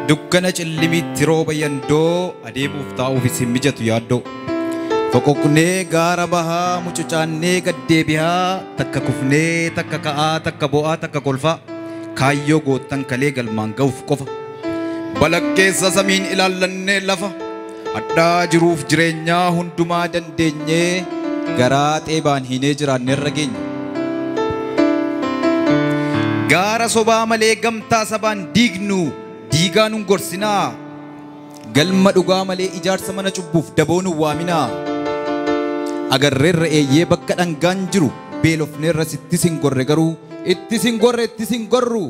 Dukkana cillimiitti rooba yandoo adeemuuf taa'uuf isin mijatu yaaddoo. Foqoqnee gaara bahaa mucucaannee gaddeebi'aa takka kufnee takka ka'aa takka bo'aa takka kolfaa kaayyoo goottan kalee galmaan ga'uuf qofa. Balakkeessa samiin ilaallannee lafa hadhaa jiruuf jireenyaa hundumaa dandeenyee garaa xeebaan hinee jiraanneerra geenya. Gaara sobaa malee gamtaa sabaan diignu diigaa nun gorsinaa. Galma dhugaa malee ijaarsa mana cubbuuf daboo nun waaminaa. Agarreerra eeyyee bakka dhangaan jiru beelofneerra sittis hin gorre garuu ittis hin gorre ittis hin gorru.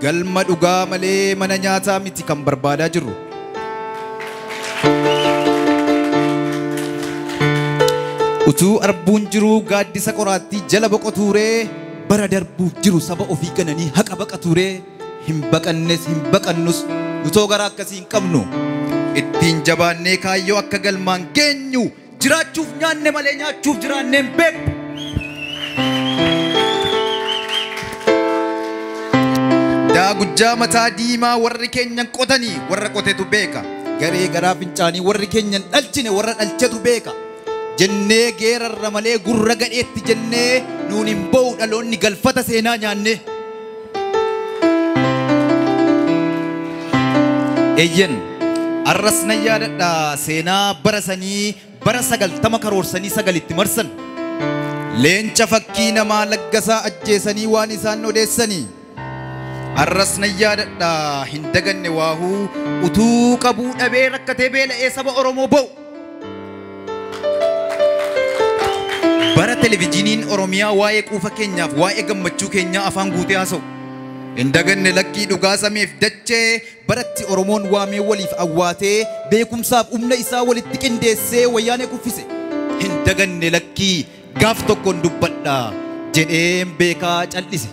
Galma dhugaa malee mana nyaataa miti kan barbaadaa jirru. Utuu arbuun jiruu gaaddisa qoraattii jala boqotuuree bara darbuuf jiru saba ofii gananii haqa baqatuuree hin baqannes hin baqannus nutoo garaa akkasii hin qabnu. Ittiin jabaannee kaayyoo akka galmaan geenyu jiraachuuf nyaanne malee nyaachuuf jiraannee hin beeknu. Daagujjaa mataa diimaa warri keenyan qotanii warra qotetu beeka. Garee garaa fincaanii warri keenyan dhalchine warra dhalchetu beeka. Jennee geerarra malee gurra gadheetti jennee nuun hin ba'u dhaloonni galfata seenaa nyaanne. Eeyyan arras nan yaadadha seenaa bara sanii bara 90 karoorsanii 9tti marsan. Leenca fakkii namaa laggasaa ajjeesanii waan isaan odeessanii. Arras nan yaadadha hin daganne waahuu utuu qabuu dhabee rakkatee beela'ee saba Oromoo ba'u. Bara televizyiiniin Oromiyaa waa'ee quufa keenyaaf waa'ee gammachuu keenyaa afaan guutee haasa'u. Hin daganne lakkii dhugaa sameef dachee baratti Oromoon waamee waliif awwaatee beekumsaaf humna isaa walitti qindeessee wayyaanee kuffise. Hin daganne lakkii gaaf tokkoon dubbadha jedheen beekaa cal'ise.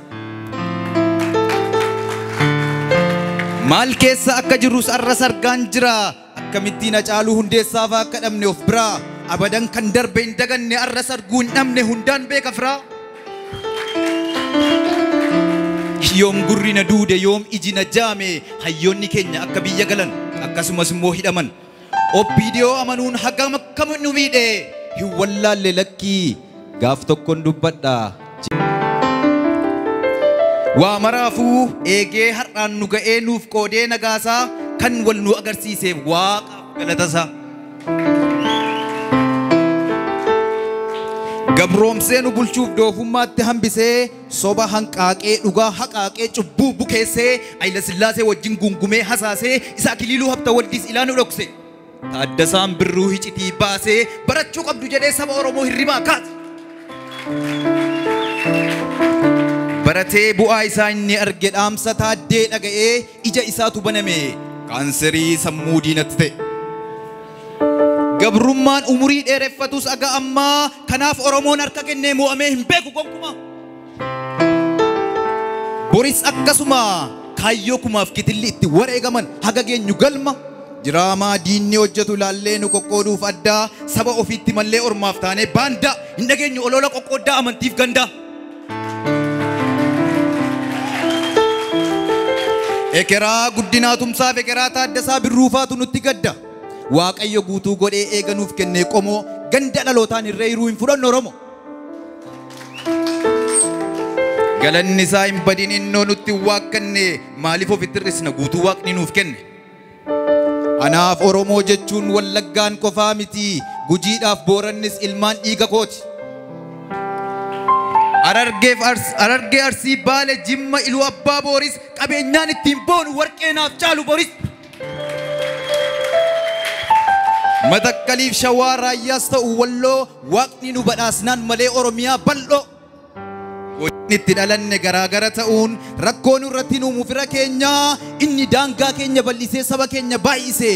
Maal keessa akka jirrus arras argaan jira. Akkamittiin Hacaaluu Hundeessaa fa'aa akka dhabne of biraa. Abadan kan darbe hin daganne arras arguu hin dhabne hundaan beeka firaa. Yoom gurri na duude yoom iji na jaame hayyoonni keenya akka biyya galan akkasumas immoo hidhaman. OPDO amanuun hagam akkam nu miidhe hin wallaalle lakkii gaaf tokkoon dubbadha. Waa maraafuu eegee har'aan nu ga'ee nuuf qoodee nagaasaa kan wal nu agarsiiseef waaqaaf galatasaa. Gabroomsee nu bulchuuf doofummaatti hambisee soba hanqaaqee dhugaa haqaaqee cubbuu bukeessee Hayila Sillaasee wajjin gungumee hasaasee isa Akiliiluu Habta Waldiis ilaa nu dhokse. Taaddasaan Birruu hicitii baasee barachuu qabdu jedhee saba Oromoo hirribaa kaase. Baratee bu'aa isaa inni arge dhaamsa taaddee dhaga'ee ija isaatu baname kaanserii sammuu diinatti ta'e. Gabrummaan umurii dheereffatus aga ammaa kanaaf Oromoon harka kennee mo'amee hin beeku gonkumaa. Boris akkasuma kaayyoo kumaaf kitilli itti wareegaman haga geenyu galma. Diraamaa diinni hojjetu ilaallee nu qoqqooduuf addaa saba ofiitti mallee ormaaf taanee baandaa hin dhageenyu olola qoqqooddaa amantiif gandaa. Ekeraa guddinaa tumsaaf ekeraa Taaddasaa Birruufaatu nutti gadda. Waaqayyo guutuu godhee eeganuuf kennee qomoo ganda dhalootaan irree hiruu hin fudhannu Oromoo. Galanni isaa hin badin innoo nutti hin waakkanne maaliif ofitti hir'isna guutuu waaqni nuuf kenne. Anaaf Oromoo jechuun Wallaggaan qofaa miti Gujiidhaaf Boorannis ilmaan dhiiga kooti. Arargee Arsii Baale Jimma Iluu Abbaa Booris qabeenyaan ittiin boonu warqee naaf caalu Boris. Matakkaliif Shawaa Raayyaas ta'u Walloo waaqni nu badhaasnaan malee Oromiyaa bal'oo. Godinni itti dhalanne garaagara ta'uun rakkoo nurratti uumu fira keenya, inni daangaa keenya bal'isee saba keenya baay'ise,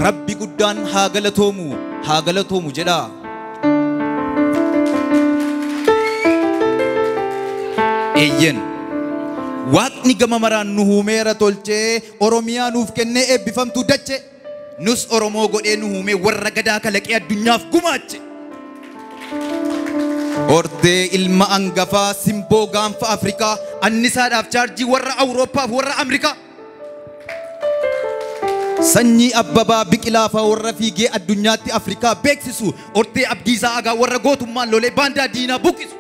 Rabbi guddaan haa galatoomu, haa galatoomu jedha. Eeyyen. Waaqni gama maraan nu uumeera tolchee, Oromiyaa nuuf kennee eebbifamtuu dache, nus Oromoo godhee nu uumee warra gadaa kalaqee addunyaaf gumaache. Hortee ilma angafaa, simboo gaanfa Afrikaa, annisaadhaaf chaarjii warra Awurooppaaf warra Amrikaa. Sanyii Abbabaa Biqilaafaa warra fiigee addunyaatti Afrikaa beeksisu, hortee Abdiisaa Agaa warra gootummaan lolee baandaa diinaa buqqisu.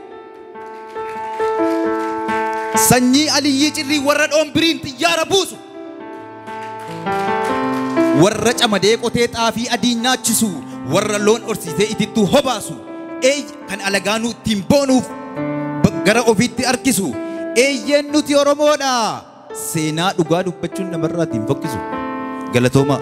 Sanyii Aliyyii Cirrii warra dhoombiriin xiyyaara buusu. Warra camadee qotee xaafii adii nyaachisu, warra loon horsiisee itittuu hobaasu. Eey, kan alagaanuu ittiin boonuuf gara ofiitti harkisu. Eeyyeen, nuti Oromoodha. Seenaa dhugaa dubbachuun namarraa ittiin fokkisu. Galatoomaa.